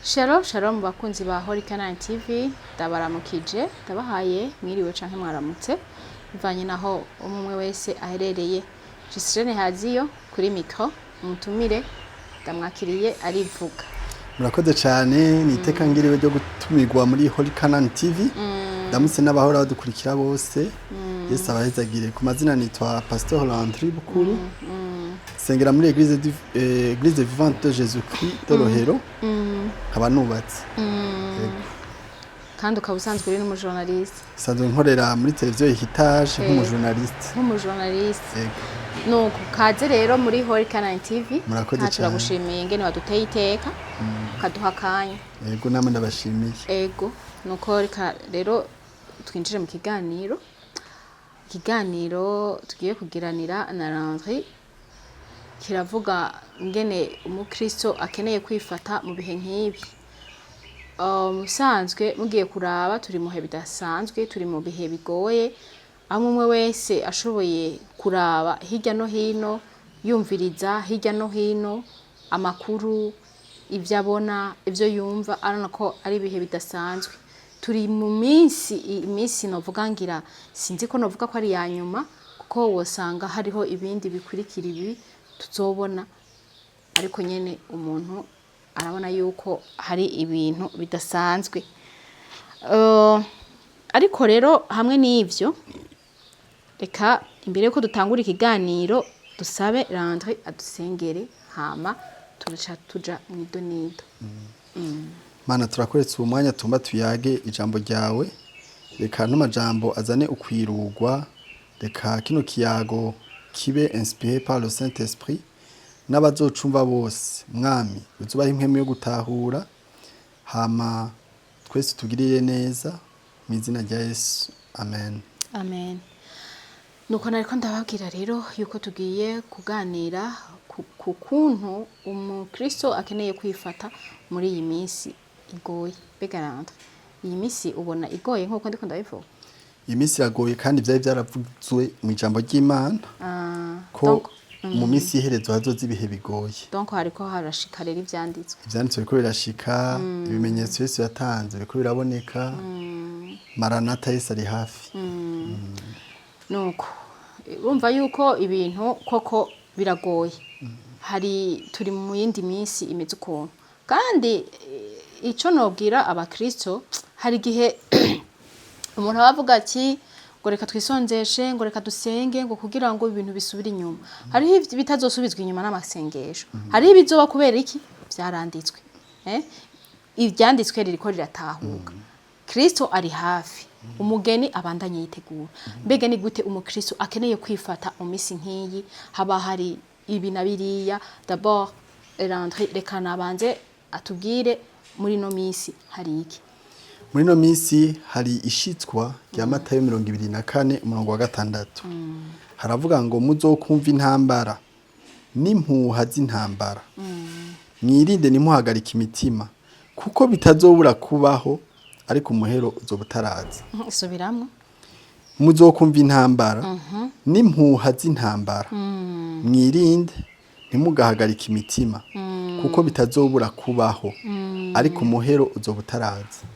Shalom shalom bakunzi ba Holy Canaan TV, ndabaramukije, ndabahaye mwiriwe canke mwaramutse bivanye naho umwe wese aherereye. Gisirene Haziyo kuri micro, umutumire ndamwakiriye arivuga. Murakoze cyane, ni iteka ngiriwe ryo gutumirwa muri Holy Canaan TV. Ndamutse n'abahora badukurikira bose, Yesu abahezagire. Ku mazina nitwa Pasteur Landry Bukuru, sengera muri Église Vivante de Jésus Christ de Rohero, nkaba nubatse. Yego. Kandi ukaba usanzwe uri n'umujournaliste. Nsanzwe nkorera muri televiziyo Heritage nk'umujournaliste. Nk'umujournaliste. Yego. Nuko kaze rero muri Holy Canaan TV. Murakoze Kandi cyane. turagushimiye ingene waduteye iteka ukaduha akanya. Yego, namwe ndabashimiye. Ego, nuko reka rero twinjire mu kiganiro. Ikiganiro tugiye kugiranira na Landry kiravuga ingene umukristo akeneye kwifata mu bihe nk'ibi. Mu bisanzwe mugiye kuraba, turi mu bihe bidasanzwe, turi mu bihe bigoye, aho umwe wese ashoboye kuraba hirya no hino, yumviriza hirya no hino amakuru, ibyo abona, ibyo yumva, arabona ko ari ibihe bidasanzwe. Turi mu minsi, iminsi novuga ngira sinzi ko novuga ko ari iya nyuma, kuko wosanga hariho ibindi bikurikira ibi tuzobona, ariko nyene umuntu arabona yuko hari ibintu bidasanzwe. Ariko rero hamwe n'ivyo, reka imbere yuko dutangura ikiganiro dusabe Landry adusengere, hama turaca tuja mw'idonido. Mana, turakweretse uwo mwanya tumba tuyage ijambo ryawe. Reka n'amajambo azane ukwirugwa, reka kino kiyago kibe inspiré par le Saint Esprit, n'abazocumva bose, Mwami, uzubaha impwemu yo gutahura, hama twese tugirire neza, mu izina rya Yesu, amen. Amen. Nuko nariko ndababwira rero yuko tugiye kuganira ku kuntu umukristo akeneye kwifata muri iyi minsi igoye. Mbega Landry, iyi minsi ubona igoye nkuko ndiko ndabivuga? Iyi minsi iragoye, kandi vyari vyaravuzwe mu ijambo ry'Imana ko mu minsi y'iherezo hazoza ibihe bigoye. Donc hariko harashika rero ivyanditswe. Ivyanditswe biriko birashika, ibimenyetso Yesu yatanze biriko biraboneka. Maranata, Yesu ari hafi. Nuko urumva yuko ibintu koko biragoye, hari turi mu yindi minsi imeze ukuntu. Kandi ico nobwira abakristo, hari igihe umuntu aba avuga ati ngo reka twisonzeshe, ngo reka dusenge, ngo kugira ngo ibintu bisubire inyuma. Hariho bitazosubizwa inyuma n'amasengesho, hariho ibizoba. Kubera iki? Vyaranditswe, eh? Ivyanditswe ririko riratahuka, Kristo ari hafi, umugeni abandanye yitegura. Mbega ni gute umukristo akeneye kwifata mu minsi nk'iyi haba hari ibi na biriya? D'abord Landry, reka nabanze atubwire muri no minsi hari iki. Muri ino minsi hari ishitswa rya Matayo 24 umurongo wa 6. Haravuga ngo: "Muzokumva intambara n'impuha z'intambara, mwirinde, ntimuhagarike imitima, kuko bitazobura kubaho, ariko umuhero uzoba utaraza." Subiramwo. Muzokumva intambara n'impuha z'intambara, mwirinde, ntimugahagarike imitima, kuko bitazobura kubaho, ariko umuhero uzoba utaraza.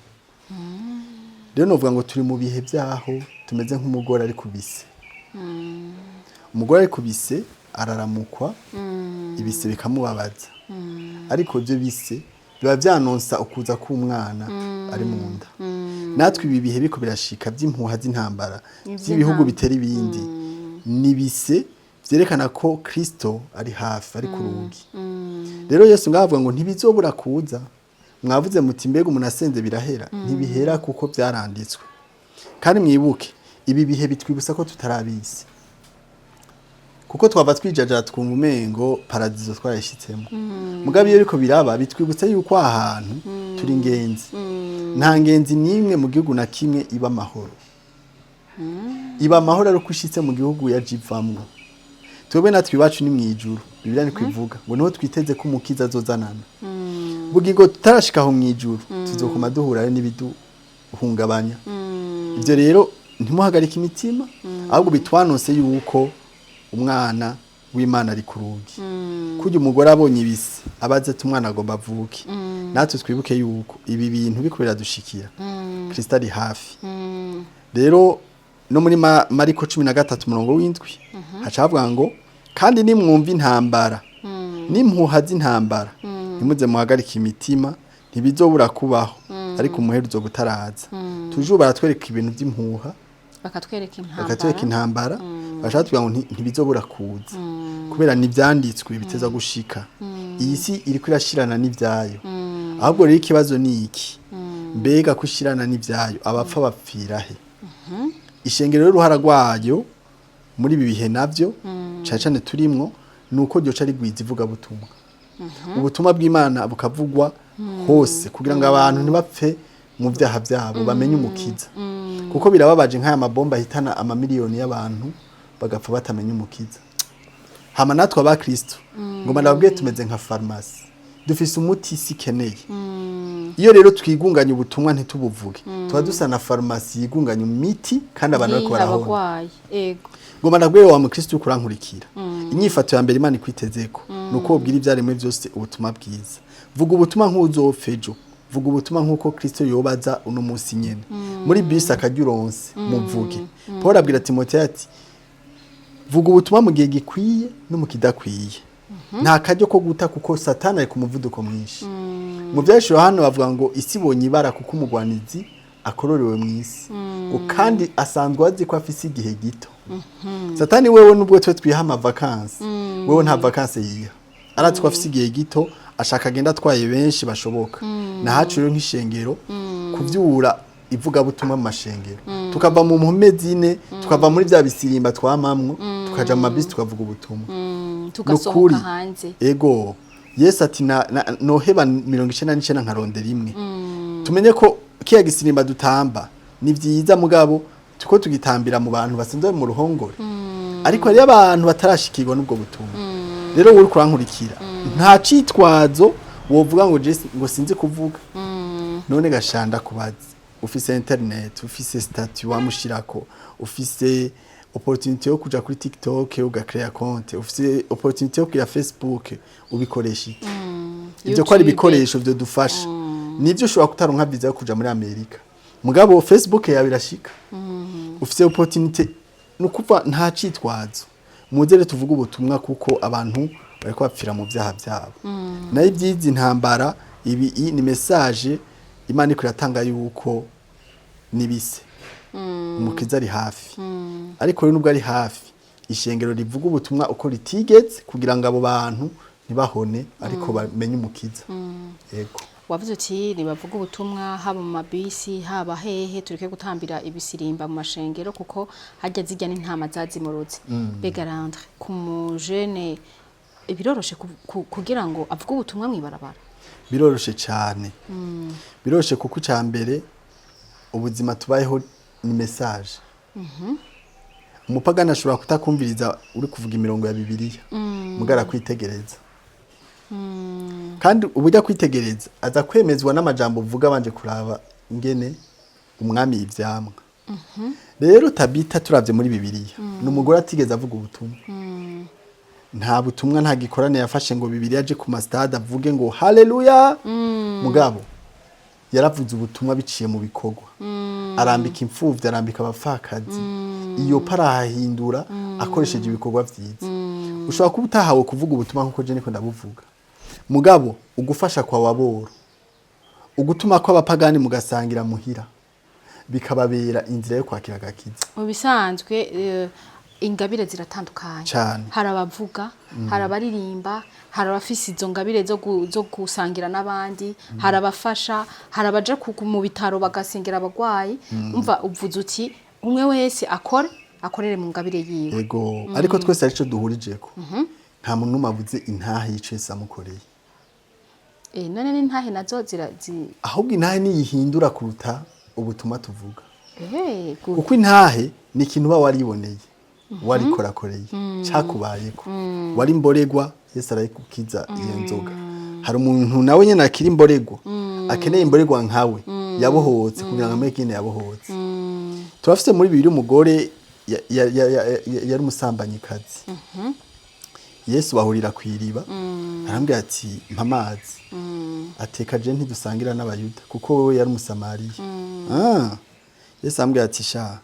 Rero novuga ngo turi mu bihe byaho tumeze nk'umugore ari kubise. Umugore ari kubise araramukwa, ibise bikamubabaza, ariko ibyo bise biba vyanonsa ukuza k'umwana ari mu nda. Natwe ibi bihe biko birashika by'impuha z'intambara, by'ibihugu bitera ibindi, ni bise vyerekana ko Kristo ari hafi, ari ku rugi. Rero Yesu ngavuga ngo ntibizobura kuza. Mwavuze muti: "Mbega umuntu asenze birahera?" Ntibihera, kuko byaranditswe. Kandi mwibuke, ibi bihe bitwibutsa ko tutarabizi, kuko twava twijajara twumva umengo paradizo twarayishitsemo. Mugabo iyo ariko biraba, bitwibutsa yuko aha hantu turi ingenzi. Nta ngenzi n'imwe mu gihugu na kimwe iba amahoro. Iba amahoro ari uko ishitse mu gihugu yaje ivamwo. Twebwe natwe iwacu ni mw'ijuru. Bibiliya niko ivuga ngo niho twiteze ko umukiza azozanana bugingo. Tutarashika aho mw'ijuru, tuzokoma duhura n'ibiduhungabanya. Ibyo rero ntimuhagarike imitima, ahubwo bitwanose yuko umwana w'Imana ari ku rugi. Kurya umugore abonye ibise abaze ati: "Umwana agomba avuke." Natwe twibuke yuko ibi bintu biko biradushikira, Kristo ari hafi. Rero no muri Mariko 13:7 haca havuga ngo: "Kandi nimwumva intambara n'impuha z'intambara, ntimuze muhagarike imitima, ntibizobura kubaho, ariko umuheruzo uzoba utaraza." Toujours baratwereka ibintu by'impuha, bakatwereka bakatwereka intambara. Intambara, bashaka kugira ngo ntibizobura kuza, kubera n'ivyanditswe biteza gushika. Iyi si iriko irashirana n'ivyayo. Ahubwo rero ikibazo ni iki: mbega ko ishirana n'ivyayo, abapfa bapfira he? Ishengero y'uruhara rwayo muri ibi bihe navyo cane cane turimwo, ni uko ryoca rigwiza ivugabutumwa, ubutumwa bw'Imana bukavugwa hose, kugira ngo abantu ntibapfe mu vyaha vyabo, bamenye Umukiza. Kuko birababaje nk'aya mabomba ahitana amamiliyoni y'abantu bagapfa batamenya Umukiza. Hama natwe abakristo, ngoma ndababwiye, tumeze nka farumasi, dufise umuti isi ikeneye. Iyo rero twigunganya ubutumwa ntitubuvuge, tuba dusa na farumasi yigunganya imiti kandi abantu bariko ntiha barahona. Abagwayi, ego. Ngoma ndabwiye, wa mukristo uriko urankurikira, inyifato ya mbere Imana ikwitezeko ni uko wobwira ivyaremwe vyose ubutumwa bwiza. Vuga ubutumwa nk'uzopfa ejo, vuga ubutumwa nk'uko Kristo yobaza uno munsi nyene. Muri bisi akarya uronse, muvuge. Paul abwira Timoteyo ati: "Vuga ubutumwa mu gihe gikwiye no mu kidakwiye." Nta karyo ko guta, kuko Satani ari ku muvuduko mwinshi. Mu vyahishuro hano bavuga ngo isi ibonye ibara, kuko umugwanizi akororewe mu isi, ngo kandi asanzwe azi ko afise igihe gito. Satani wewe, nubwo twe twiha ama vacances, wewe nta vacances yiha. Arazi ko afise igihe gito, ashaka agenda atwaye benshi bashoboka. Nahacu rero nk'ishengero kuvyura ivugabutumwa mu mashengero, tukava mu mpome zine, tukava muri vya bisirimba twamamwo, tukaja mu mabisi, tukavuga ubutumwa. Tugasohoka Nukuri. hanze. Ego, Yesu ati: "Noheba 99 nkarondera imwe." Tumenye ko kiya gisirimba dutamba ni vyiza, mugabo tuko tugitambira mu bantu basanzwe mu ruhongore, ariko hariyo abantu batarashikirwa n'ubwo butumwa. Rero wowe uriko urankurikira, nta citwazo wovuga ngo je ngo sinzi kuvuga. None gashanda kubaza, ufise internet, ufise statut wamushirako, ufise opportunité yo kuja kuri TikTok ugacréa compte, ufise opportunité yo kugira Facebook, ubikoresha iki? Ibyo ko ari YouTube. Ibikoresho byo dufasha nivyo. Ushobora kutaronka visa yo kuja muri Amerika, mugabo Facebook yawe irashika, ufise opportunité. Nukuva nta citwazo. Muze rero tuvuge ubutumwa, kuko abantu bariko bapfira mu vyaha vyabo. Nayo ibyizi ntambara ibi ni message Imana iko iratanga yuko nibise Umukiza ari hafi. Ariko rero nubwo ari hafi, ishengero rivuga ubutumwa uko ritigeze, kugira ngo abo bantu ntibahone, ariko bamenye Umukiza. Yego. Wavuze uti nibavuga ubutumwa haba mu mabisi, haba hehe, tureke gutambira ibisirimba mu mashengero, kuko hajya zijya n'intama zazimurutse. Mbega Landry, ku mujene biroroshe kugira ngo avuge ubutumwa mw'ibarabara? Biroroshe cyane, biroroshe, kuko icya mbere ubuzima tubayeho ni message. Umupagani ashobora kutakumviriza uri kuvuga imirongo ya Bibiliya, mugara kwitegereza, kandi ubujya kwitegereza aza kwemezwa n'amajambo uvuga abanje kuraba ingene umwami ivyamwa. Rero Tabita, turavye muri Bibiliya, ni umugore atigeze avuga ubutumwa. Nta butumwa, nta gikorane yafashe ngo Bibiliya aje ku masitade avuge ngo haleluya. Mugabo yaravuze ubutumwa biciye mu bikorwa, arambika imfuvyi, arambika abapfakazi, iyo parahindura akoresheje ibikorwa vyiza. Ushobora kuba utahawe kuvuga ubutumwa nkuko je niko ndabuvuga, mugabo ugufasha kwa waboro, ugutuma kw'abapagani mugasangira muhira, bikababera inzira yo kwakira agakiza. Mu bisanzwe ingabire ziratandukanye. Cane. Hari abavuga, hari abaririmba, hari abafise izo ngabire zo gusangira n'abandi, hari abafasha, hari abaja mu bitaro bagasengera abagwayi. Umva, uvuze uti umwe wese akore, akorere mu ngabire yiwe. Ego, ariko twese arico duhurijeko: nta muntu n'umwe avuze intahe y'ico Yesu amukoreye. None n'intahe nazo zira Ahubwo intahe niyihindura kuruta ubutumwa tuvuga. Good. Kuko intahe ni ikintu uba wariboneye, warikorakoreye, cyakubayeko. Wari imboregwa, Yesu arayikukiza iyo nzoga. Hari umuntu nawe nyine akiri imboregwa, akeneye imboregwa nkawe yabohotse, kugira ngo amenye ingene yabohotse. Turafise muri bibiri umugore yari umusambanyikazi. Yesu bahurira ku iriba. Arambwira ati: "Mpa amazi." Ateka je ntidusangira n'Abayuda, kuko wewe yari Umusamariya. Ah, Yesu arambwira ati: "Sha,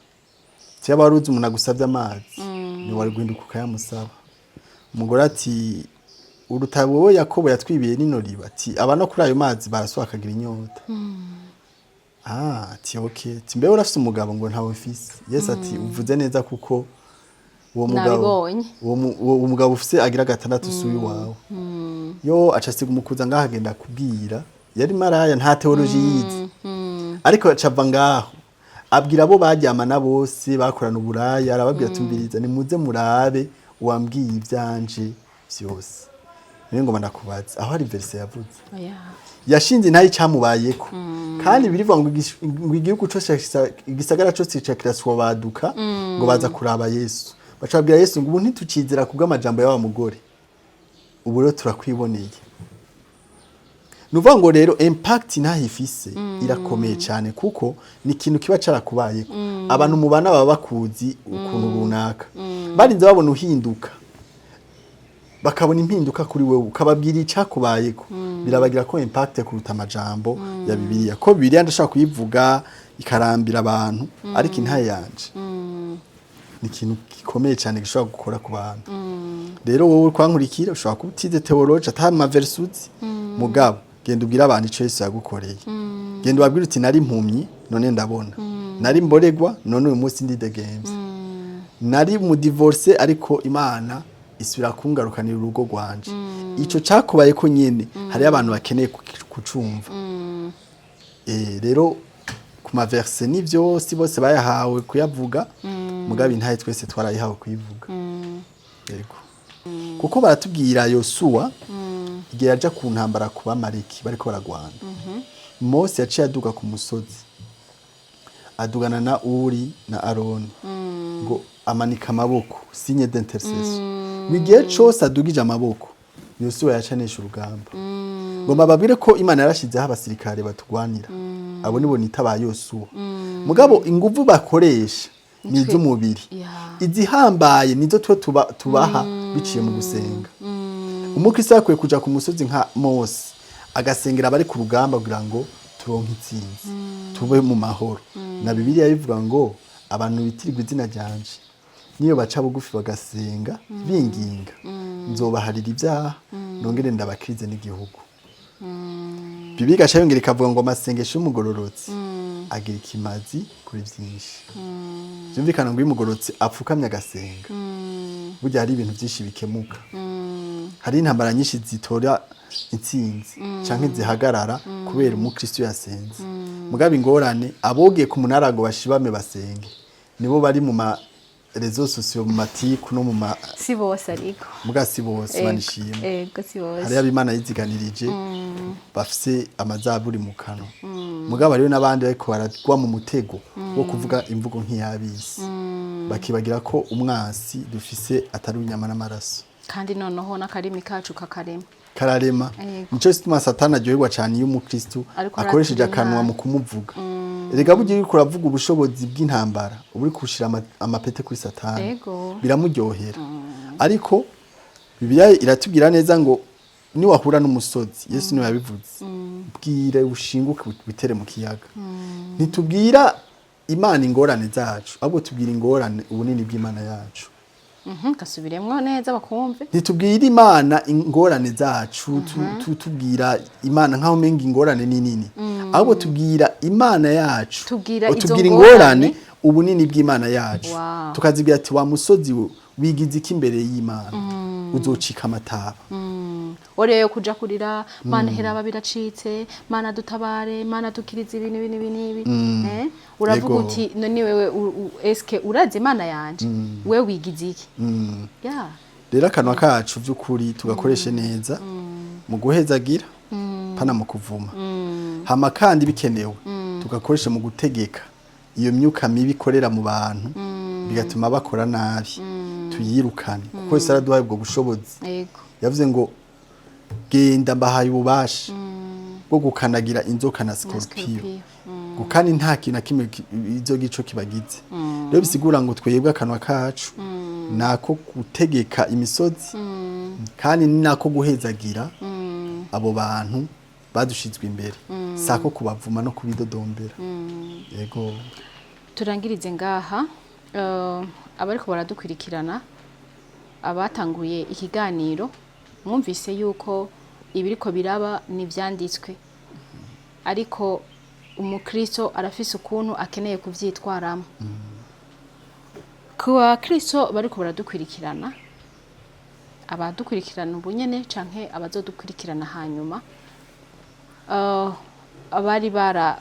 tiyaba wari uzi umuntu agusabye amazi, ni wari guhinduka ukayamusaba." Umugore ati: "Uruta wowe Yakobo yatwibiye nino riba?" Ati: "Aba no kuri ayo mazi barasuka akagira inyota." Ah, ati: "Okay." Ati: "Mbe urafise umugabo?" Ngo: "Ntawe mfise." Yesu ati: "Uvuze neza, kuko uwo mugabo Nabibonye. uwo mugabo ufise agira gatandatu si uwiwawe." Yo aca asiga umukuza ngaho, agenda kubwira. Yari maraya, nta théologie yize, ariko aca ava ngaho abwira abo baryamana bose bakorana uburaya. Arababwira: "Tumbiriza, nimuze murabe uwambwiye ivyanje vyose." Niyo ngoma ndakubaza aho hari verset yavuze. Oya. Yashinze intahe icamubayeko, kandi birivuga ngo ngo igihugu cose igisagara cose ca kiraswabaduka, ngo baza kuraba Yesu. Baca babwira Yesu ngo: "Ubu ntitucizera kubw'amajambo y'wa mugore, ubu rero turakwiboneye." Ni ukuvuga ngo rero impact ntaho ifise irakomeye cyane, kuko ni ikintu kiba carakubayeko. Abantu mubana baba bakuzi ukuntu runaka, barinze babona uhinduka, bakabona impinduka kuri wewe, ukababwira icyakubayeko, birabagira ko impact kuruta amajambo ya Bibiliya. Ko Bibiliya ndashaka kuyivuga ikarambira abantu, ariko intahe yanje ni ikintu gikomeye cyane gishobora gukora ku bantu. Rero wowe kwankurikira, ushobora kuba utize théologie, ata ma versets uzi, mugabo genda ubwire abantu ico Yesu yagukoreye. Genda ubabwire uti: "Nari impumyi, none ndabona. Nari mboregwa, none uyu munsi ndidegemvye. Nari mu divorce, ariko Imana isubira kungarukanira urugo rwanje." Ico cakubaye ko nyene hariyo abantu bakeneye kucumva. Rero ku ma versets nivyo, si bose bayahawe kuyavuga, mugabo intahe twese twarayihawe kuyivuga. Yego, kuko baratubwira Yosuwa igihe yaja ku ntambara ku Bamaleki bariko baragwana, Mose yaciye aduga ku musozi, adugana na Uri na Aroni, ngo amanika amaboko, signe d'intercession. Ngo igihe cose adugije amaboko, Yosuwa yacanisha urugamba. Ngo bababwire ko Imana yarashizeho abasirikare batugwanira, abo nibo nita ba Yosuwa. Mugabo inguvu bakoresha ni iz'umubiri, izihambaye nizo twe tubaha biciye mu gusenga. Umukristo yakwiye kuja ku musozi nka Mose, agasengera abari ku rugamba kugira ngo turonke intsinzi, tube mu mahoro. Na Bibiliya bivuga ngo abantu bitirirwa izina ryanje niyo baca bugufi bagasenga binginga, nzobaharira ibyaha, nongere ndabakirize n'igihugu. Bibiliya igaca yongera ikavuga ngo amasengesho y'umugororotsi agira ikimazi kuri byinshi. Byumvikana ngo iyo umugororotsi apfukamye agasenga, burya hari ibintu byinshi bikemuka, hari intambara nyinshi zitora intsinzi canke zihagarara kubera umukristo yasenze. Mugabo ingorane, abogiye ku munara ngo bashibame basenge nibo bari mu ma réseaux sociaux, mu matiku no mu ma Si bose ariko. Muga si bose, Ego, banishimwe. Ego, si bose. Hariyo abimana yiziganirije, bafise amazaburi mu kanwa, mugabo hariyo n'abandi bariko baragwa mu mutego wo kuvuga imvugo nk'iyabisi, bakibagira ko umwansi dufise atari inyama n'amaraso. Kandi noneho n'akarimi kacu kakarema. Kararema. Ego. Nico gituma Satani aryoherwa cyane iyo umukristo Ariko akoresheje aratura akanwa nabi. mu kumuvuga. Erega burya iyo uriko uravuga ubushobozi bw'intambara, uba uri kushira amapete kuri Satani. Biramuryohera. Ariko Bibiliya iratubwira neza ngo niwahura n'umusozi, Yesu niwe yabivuze, bwire ushinguke witere mu kiyaga. Ntitubwira Imana ingorane zacu, ahubwo tubwira ingorane ubunini bw'Imana yacu. Gasubiremwo neza bakumve. Ntitubwira Imana ingorane zacu, tubwira Imana nkaho umenga ingorane ni nini, ahubwo tubwira Imana yacu. Tubwira O, izo tubwira ngorane. ingorane ubunini bw'Imana yacu. Tukazibwira ati: "Wa musozi we, wigize iki imbere y'Imana? Uzocika amataba." Oreyo kuja kurira: "Mana, heraba biracitse, Mana dutabare, Mana dukirize ibi n'ibi n'ibi n'ibi." Eh, uravuga uti: "None wewe eske urazi Imana yanje? We wigize iki?" Ya. Rero akanwa kacu by'ukuri tugakoreshe neza mu guhezagira, pana mu kuvuma. Hama kandi bikenewe tugakoresha mu gutegeka iyo myuka mibi ikorera mu bantu bigatuma bakora nabi, tuyirukane, kuko Yesu araduhaye ubwo bushobozi. Yavuze ngo: "Genda, mbahaye ububasha bwo gukanagira inzoka na scorpion." Scorpion. Ngo kandi nta kintu na kimwe izo gico kibagize. Rero bisigura ngo twebwe akanwa kacu nako gutegeka imisozi. Kandi ni nako guhezagira abo bantu badushizwe imbere, sako kubavuma no kubidodombera. Yego. Turangirize ngaha. Abariko baradukurikirana, abatanguye ikiganiro mwumvise yuko ibiriko biraba n'ivyanditswe, ariko umukristo arafise ukuntu akeneye kuvyitwaramo. Ku bakristo bariko baradukurikirana, abadukurikirana ubu nyene canke abazodukurikirana hanyuma, abari bara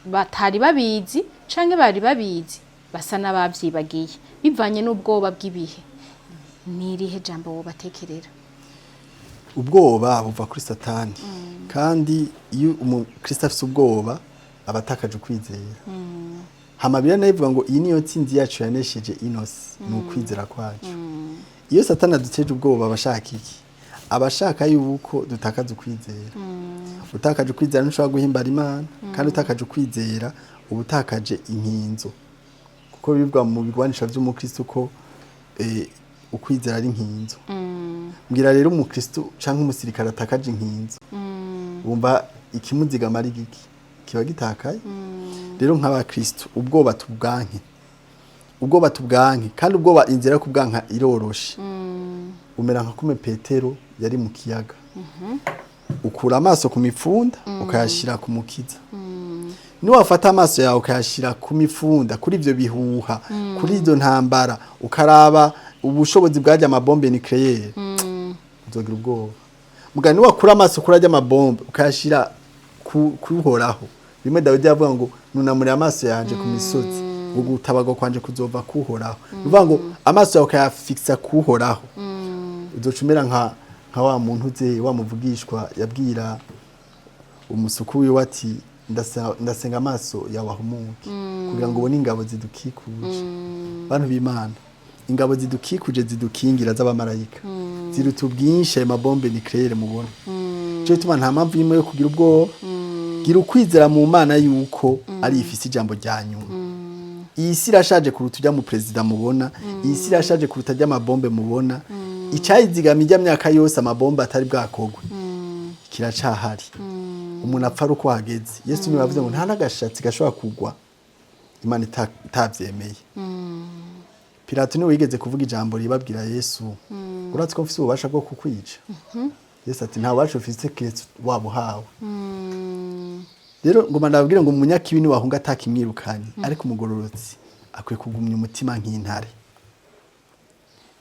batari babizi canke bari babizi basa n'abavyibagiye bivanye n'ubwoba bw'ibihe, ni irihe jambo wobatekerera? Ubwoba buva kuri Satani, kandi iyo umukristo afise ubwoba aba atakaje ukwizera. Hama Bibiliya nayo ivuga ngo iyi niyo ntsinzi yacu yanesheje inosi, ni ukwizera kwacu. Iyo Satani aduteje ubwoba, aba ashaka iki? Aba ashaka yuko dutakaza ukwizera. Utakaje ukwizera ntushobora guhimbara Imana, kandi utakaje ukwizera uba utakaje inkinzo, kuko bibwa mu bigwanisha vy'umukristo ko ukwizera ari inkinzo. Mbwira rero, umukristo canke umusirikare atakaje inkinzo, wumva ikimuzigama ari giki? Kiba gitakaye. Rero nk'abakristo, ubwoba tubwanke, ubwoba tubwanke. Kandi ubwoba, inzira yo kubwanka iroroshe. Umera nka kume Petero yari mu kiyaga, ukura amaso ku mifunda ukayashira ku Mukiza. Niwafata amaso yawe ukayashira ku mifunda, kuri ivyo bihuha, kuri izo ntambara, ukaraba ubushobozi bwajya amabombe nucléaire, uzogira ubwoba. Mugani niwakura amaso kuri ajya amabombe ukayashira kuhoraho, bimwe Dawidi yavuga ngo nunamure amaso yanje ku misozi, ngo gutabarwa kwanje kuzova kuhoraho. Bivuga ngo amaso yawe ukayafixa kuhoraho, uzoca umera nka wa muntu uze wa muvugishwa yabwira umusuku wiwe ati: "Ndasenga amaso yawe ahumuke kugira ngo ubone ingabo zidukikuje." Bantu b'Imana, ingabo zidukikuje zidukingira z'abamarayika ziruta ubwinshi ayo mabombe nucléaire mubona. Cyo gituma nta mpamvu y'imwe yo kugira ubwoba. Gira ukwizera mu Mana yuko ari ifise ijambo rya nyuma. Iyi si irashaje kuruta ujya mu perezida mubona, iyi si irashaje kuruta ajya amabombe mubona. Icyayizigama ijya myaka yose amabombe atari bwakogwe kiracahari. Umuntu apfa ari uko hageze. Yesu niwe yavuze ngo nta n'agashatsi gashobora kugwa Imana itavyemeye. Pilato niwe wigeze kuvuga ijambo ribabwira Yesu: "Uratse ko mfise ububasha bwo kukwica?" Yesu ati: "Nta bubasha ufise keretse waba uhawe." Rero ngoma ndababwire ngo umunyakibi ni wahunga atakimwirukanye, ariko umugororotsi akwiye kugumya umutima nk'intare.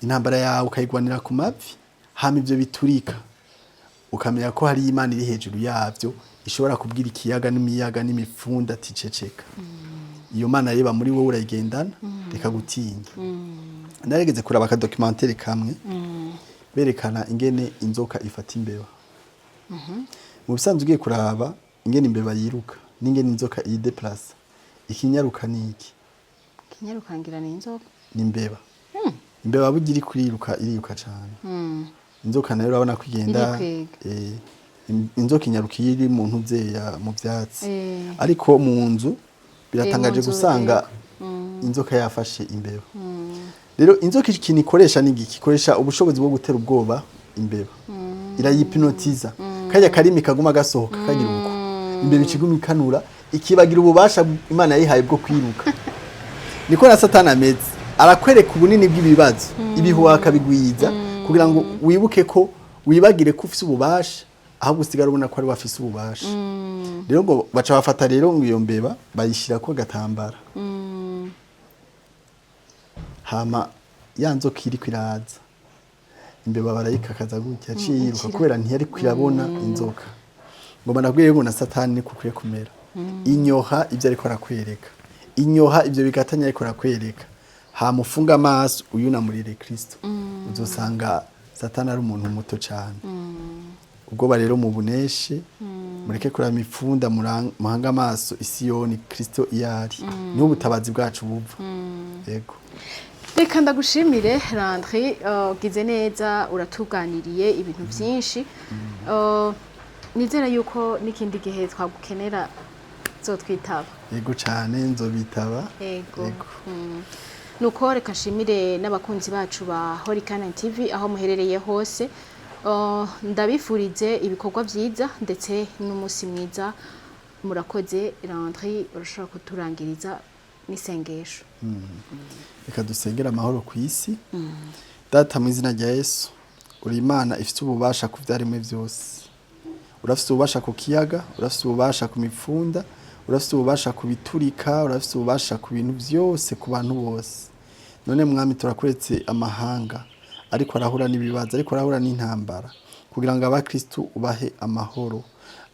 Intambara yawe ukayigwanira ku mavi, hama ivyo biturika ukamenya ko hari Imana iri hejuru yavyo, ishobora kubwira ikiyaga n'imiyaga n'imifunda ati: "Ceceka." Iyo Mana reba muri wowe, urayigendana, reka gutinya. Narigeze kuraba akadocumentaire kamwe berekana ingene inzoka ifata imbeba. Mu bisanzwe ugiye kuraba ingene imbeba yiruka n'ingene inzoka yideplasa, ikinyaruka ni iki? Kinyarukangira ni inzoka. Ni imbeba. Imbeba burya iri kuriruka iriruka cane. Inzoka nayo urabona ko igenda Irikwega. Inzoka inyaruka iyo iri mu ntuzeya, mu vyatsi. Ariko mu nzu biratangaje Mu nzu, gusanga inzoka yafashe imbeba. Rero inzoka ikintu ikoresha ni igiki? Ikoresha ubushobozi bwo gutera ubwoba imbeba, irayipinotiza. Kajya karimi kaguma gasohoka kagira uko, imbeba ikiguma ikanura, ikibagira ububasha Imana yayihaye bwo kwiruka. Niko na Satani ameze, arakwereka ubunini bw'ibibazo, ibihuha akabigwiza kugira ngo wibuke ko wibagire ko ufise ububasha, ahubwo usigara ubona ko ari wafise ububasha. Rero ngo baca bafata rero ngo iyo mbeba bayishyira ko agatambara, hama ya nzoka iriko iraza, imbeba barayikakaza gutya, yaciye yiruka ikira. Kubera ntiyari kwirabona inzoka. Ngo banabwiye ngo na Satani niko ukwiye kumera. Inyoha ibyo ariko arakwereka, inyoha ibyo bigatanya ariko arakwereka, hama ufunga amaso uyunamurire Kristo, uzosanga Satani ari umuntu muto cyane. Ubwoba rero mu buneshe, mureke kuraba imipfunda, muhange amaso isiyoni, Kristo iyo ari, niho ubutabazi bwacu buva. Yego. Reka ndagushimire Landry, ugize neza, uratuganiriye ibintu byinshi. Nizera yuko n'ikindi gihe twagukenera zotwitaba. Yego cyane, nzobitaba. Yego. Yego. Nuko reka nshimire n'abakunzi bacu ba Horikana TV aho muherereye hose. Ndabifurize ibikorwa vyiza ndetse n'umunsi mwiza. Murakoze. Landry, urashobora kuturangiriza n'isengesho. Reka dusengere amahoro ku isi. Data, mu izina rya Yesu, uri Imana ifite ububasha ku byaremwe byose. Urafite ububasha ku kiyaga, urafite ububasha ku mipfunda, urafite ububasha ku biturika, urafite ububasha ku bintu byose, ku bantu bose. None Mwami, turakweretse amahanga ariko arahura n'ibibazo, ariko arahura n'intambara, kugira ngo abakristu ubahe amahoro,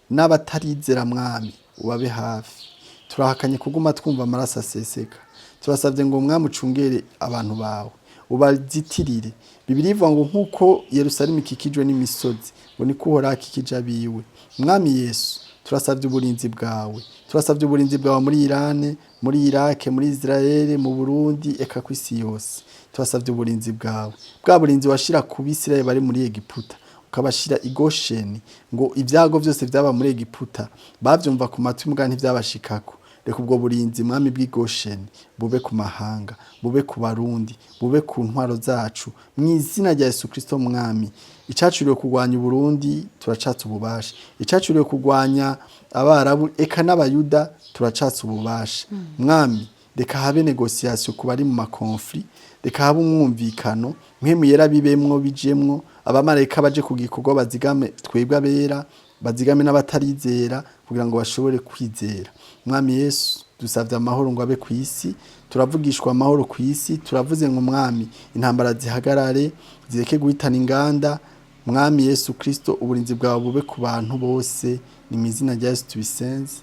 n'abatarizera Mwami ubabe hafi. Turahakanye kuguma twumva amaraso aseseka. Turasabye ngo Mwami ucungere abantu bawe, ubazitirire. Bibiliya ivuga ngo nk'uko Yerusalemu ikikijwe n'imisozi, ngo niko Uhoraho akikije abiwe. Mwami Yesu, turasabye uburinzi bwawe, turasabye uburinzi bwawe muri Irane, muri Irake, muri Israel, mu Burundi, eka ku isi yose. Turasabye uburinzi bwawe, bwa burinzi washira ku Bisirayeli bari muri Egiputa, ukabashira i Gosheni, ngo ibyago byose byaba muri Egiputa bavyumva ku matwi mbwa ntivyabashikako. Reka ubwo burinzi, Mwami, bw'i Gosheni bube ku mahanga, bube ku Barundi, bube ku ntwaro zacu, mu izina rya Yesu Kristo. Mwami, icacuriwe kurwanya Uburundi turacatse ububasha, icacuriwe kurwanya Abarabu eka n'Abayuda turacatse ububasha. Mwami, reka habe négociation ku bari mu ma conflits, reka habe umwumvikano. Mpwemu Yera bibemwo, bijemwo, abamarayika baje ku gikorwa, bazigame twebwe abera, bazigame n'abatarizera kugira ngo bashobore kwizera. Mwami Yesu, dusavye amahoro ngo abe ku isi. Turavugishwa amahoro ku isi. Turavuze ngo Mwami, intambara zihagarare, zireke guhitana inganda. Mwami Yesu Kristo, uburinzi bwawe bube ku bantu bose. Ni mu izina rya Yesu tubisenze,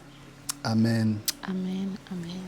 amen. Amen, amen.